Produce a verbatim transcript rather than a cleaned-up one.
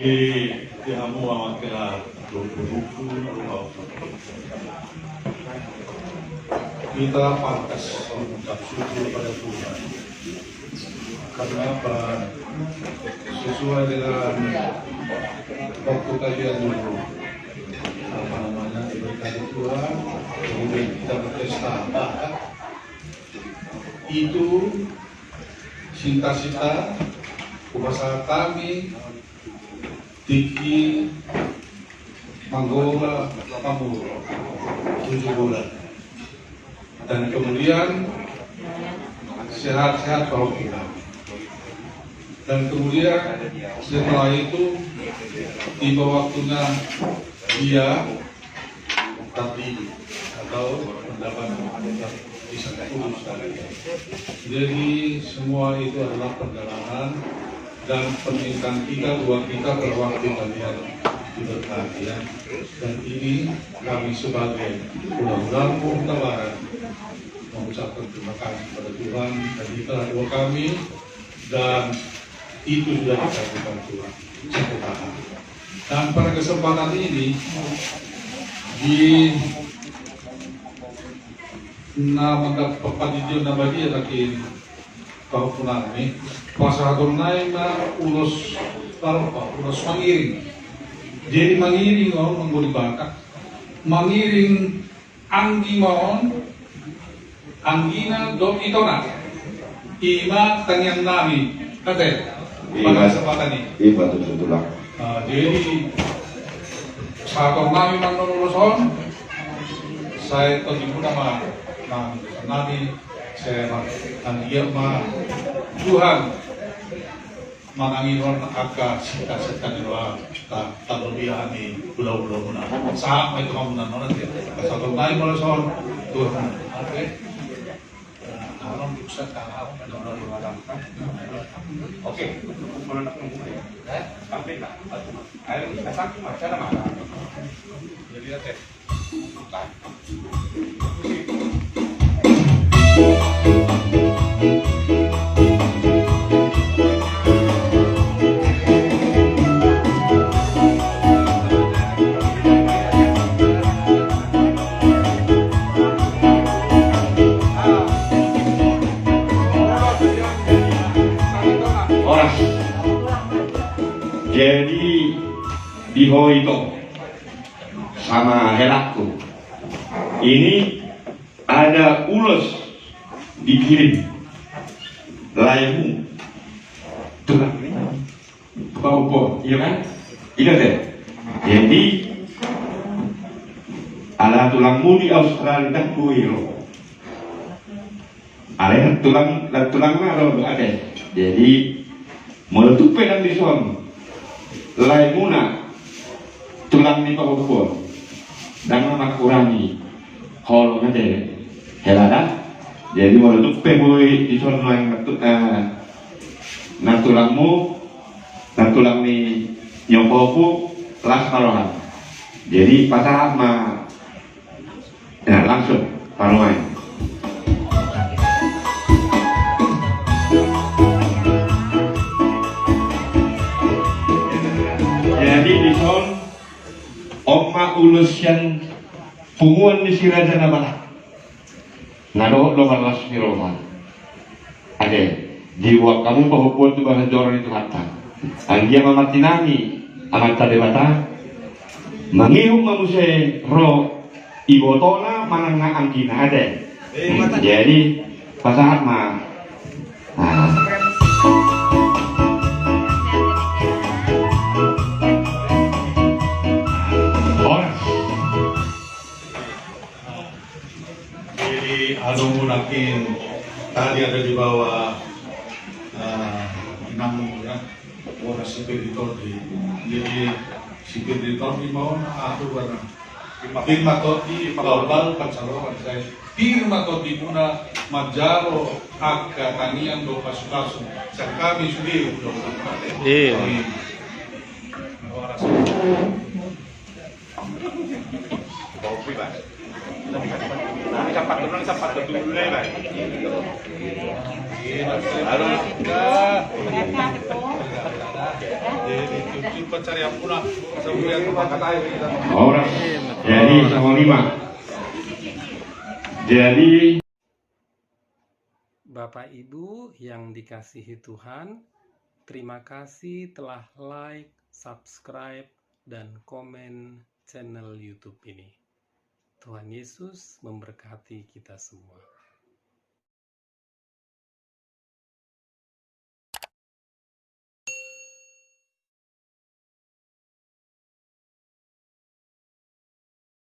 Di, di hamu amang hela, dua puluh, dua puluh. Kita pantas mengucap syukur pada Tuhan. Karena apa? Sesuai dengan waktu kalian dulu, apa namanya, diberkati Tuhan, kemudian kita berpesta. Itu sita-sita, kupasahat hami tingki manggola pamuruk tujuh bulan. Dan kemudian sehat-sehat kalau kita. Dan kemudian setelah itu tiba waktunya dia tadi atau mendapat kisah kudus tadi. Jadi semua itu adalah perjalanan dan permintaan kita, doa kita pada waktu kalian diberkati, ya. Dan ini kami sebagai Hula-Hula Hutabarat mengucapkan terima kasih kepada Tuhan dan itulah doa kami dan itu sudah dikabulkan Tuhan. Satu tahun. Dan pada kesempatan ini di na mangga padidion na badia lagi pahompunami, pasahaton nai ma ulos, ulos mangiring. Jadi mangiring on manggori batak, mangiring anggi ma on, anggina dohot itona. Ima tangiangnami, ate. Ima. Pada kesempatan ini. Ima tutu, Tulang. Jadi sahat ma nami ma ulos on. Sai tondimuna ma nami, sai ma, anggiat ma Tuhan manangihon angka sita-sita ni roha, tarlobi hami hula-hulamuna. Sahat ma i tu hamuna, nona te. Pasahaton nai ma ulos on tu hamuna. Oke. Oke. Sampai na. Ayo, kita satu macam mana? Jadi, oke. Horas. Jadi di ho ito sama helangku. Ini ada ulos dikirim laemu tulang ni pahompu, iya kan? Iya deh. Jadi ala tulangmu di Australia, dah kuiro. Alai tulang, tulang na ro, ate. Jadi molo tung pe dang dison laemuna tulang ni pahompu on, dang na mangkurangi holong, ate, hela da. Jadi molo tung pe boi dison lae na tu-, eh, na tulangmu, na tulang ni pahompu, las ma roham. Jadi pasahat ma. Nah, langsung parumaen. Jadi dison on ma ulos sian punguan ni si Raja Nabalah. Na dohot do marlas ni roha. Ate, diboan hamu pahompu on tu bagas joro ni Tuhanta. Anggiat ma martinangi Amanta Debata, mangihut ma muse ro ibotona manang na anggina, ate. Hmm, jadi pasahat ma. Nah. Horas. Jadi adong nangkin tadi ada di bawah, eh, inangmu, ya. Boras si Pedri Tondi. Jadi si Pedri Tondi ma on, ahu, warna Firma Tondi, Bambang Pancarohan, saya Firma Tondimuna manjalo angka tangiang dohot pasupasu sian hami sude. Iya. Boras. Kopi, Bang. Nanti sapat dulu, nanti sapat dulu, Bang. Halo. Horas. Jadi sama lima. Jadi Bapak Ibu yang dikasihi Tuhan, terima kasih telah like, subscribe, dan komen channel YouTube ini. Tuhan Yesus memberkati kita semua.